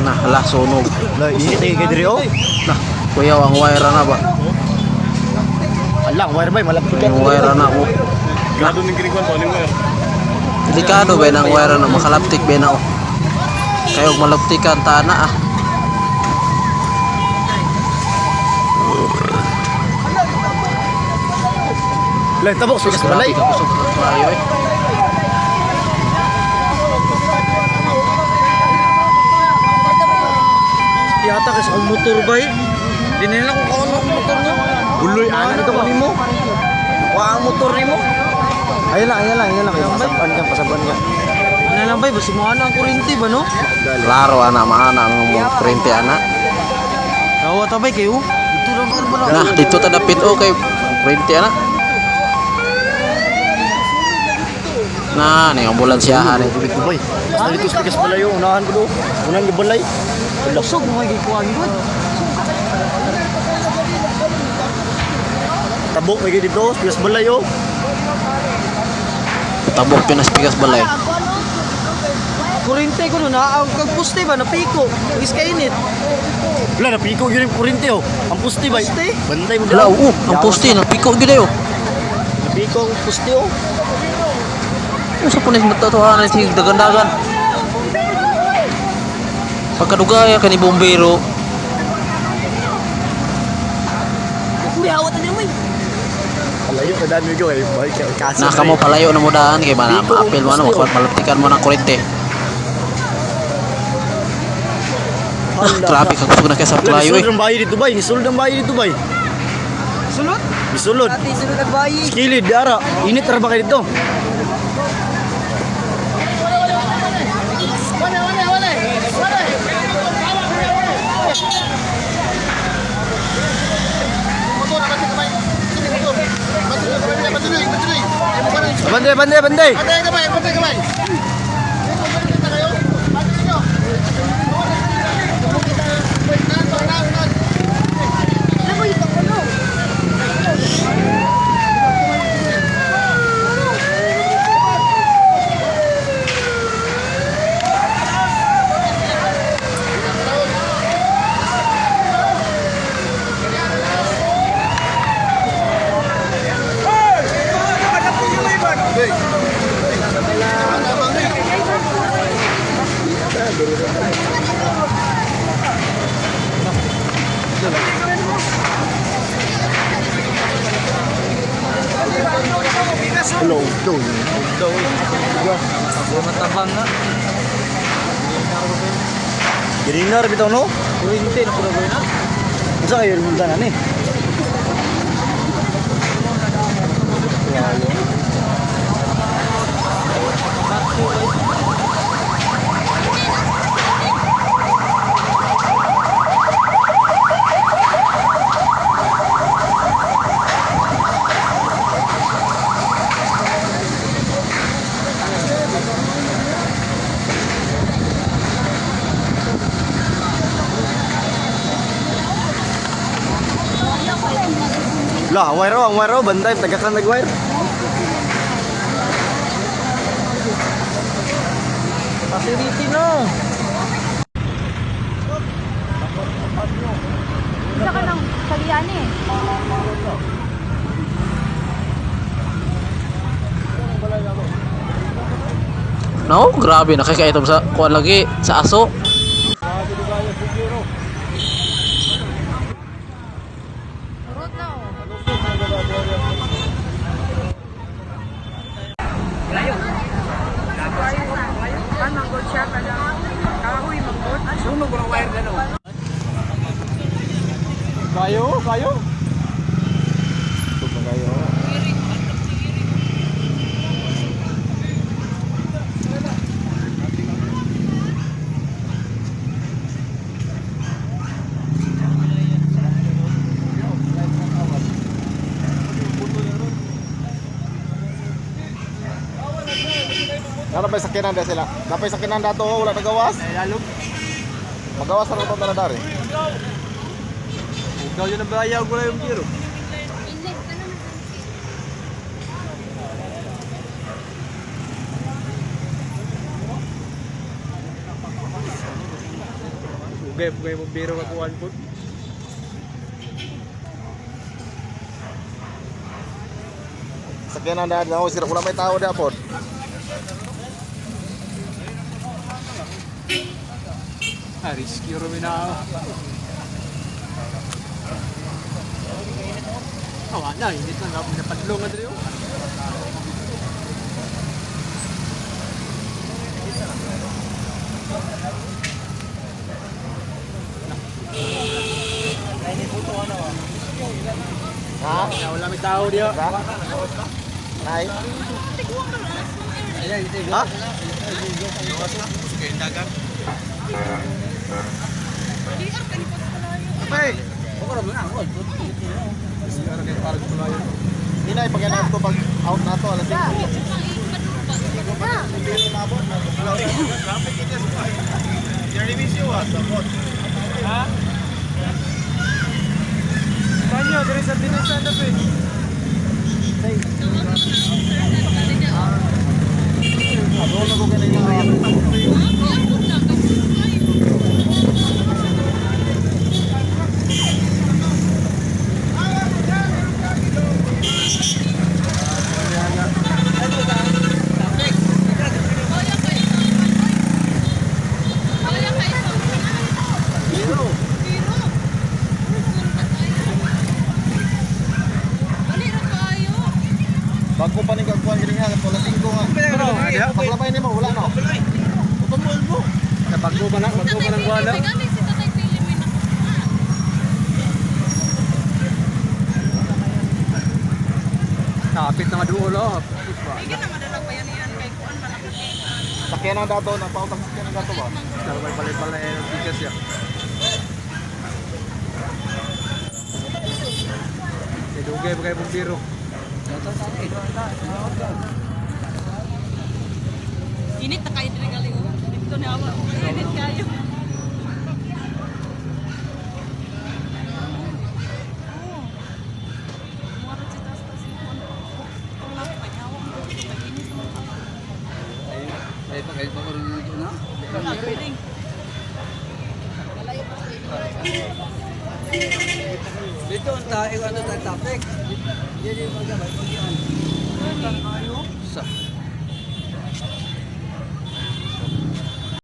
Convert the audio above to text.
Nah, lah sunog. La, init ay kay diri oh. Nah, kuya ang wire na ba? Alang wire bay malapit ka. Ang wire na oh. Grado ning kinikuan pa ning wire. Delikado ba nang wire na makalaptik ba na oh. Kayo malaptikan ta na ah. La, tabok sa balay. Grabe ka kusog ng kayo eh. Yata kasi akong motor ba eh. Di nila kung kaano ang motor niyo. Buloy ana dito ko nimo. Wa ang motor nimo. Ayun lang, ayun lang, ayun lang. Pasaban ka, pasaban ka. Ano lang ba eh, basi mo ang kuryente ba no? Klaro ana maana ang mong kurente ana. Kawa ta bay kayo. Dito lang ba na? Nah, dito ta dapit oh kay kurente ana. Nah, ning ambulansyahan eh. Dito bay. Basta dito sa pikas balay oh. Unahan ko do. Unahan ko balay. Wala. Kusog mo may gikuan gud. Tabok may dito, pikas balay oh. Tabok pinas pikas balay. Kuryente ko no na ang kag poste ba napiko. Is ka init. Wala napiko gyud yung kurente oh. Ang puste bay. Puste? Bantay mo Wala, oo, ang poste napiko gyud ayo. Napiko ang puste oh. Usa po ni matatuhanan si dagan-dagan. Pagkadugaya ka ni bombero, Uy, hawat na mo. Palayo ka dami ko eh. Bay kay kaso. na kamo palayo na mo daan kay mana maapil mo ano, malaptikan mo ng kurente. Ah, grabe ka kusog na kay sa playo eh. Nisulod ang bayi dito bay, nisulod ang bayi dito bay. Sulod? Nisulod. Ati sulod ang bayi. Kilid ara. Init ra ba kayo dito? Banday, banday, banday. Hello, do. Ako matabang na. Girinar bitaw no? Kuryente na kuno na. Unsa kayo yung tanan eh? La, wire oh, ang wire oh, bantay tagakan nag wire. Facility no. Isa ka ng kalian eh. No, grabe nakikaitom sa kuan lagi sa aso. Urot na oh. Kayo, kayo. Napay sakinan da sila. Napay sakinan dato wala nagawas. Magawas ra to na dari. Ikaw yun ang bayaw ko yung biro. Dugay mo biro ka kuan po. Sakyanan daan na sira wala may tao da pod. Ah, risky ro na. Awa na, init lang ako napadlong na diri. Ha? Wala may tao diyo. Ha? Nay. Ha? Hey. Hinay pag yan ko pag out na to alas 5. Kanyo, diri sa tinisan na eh. Bago pa ni kagkuan gini nga alas 5 nga. Paglabay nimo wala no. Bago pa na, bago pa ng kuan. Kapit na nga duol oh. Sakyanan dato na pautang sakyanan dato ba? Sabay balay-balay ng bigas ya. Eh, dugay pa kayo pong biro. Init na kayo diri galing. Dito na awa. Init kayo. Ay pa kayo pa ko rin na. Dito ang tayo ano tayo topic. Dili magabay pagyan. Sa.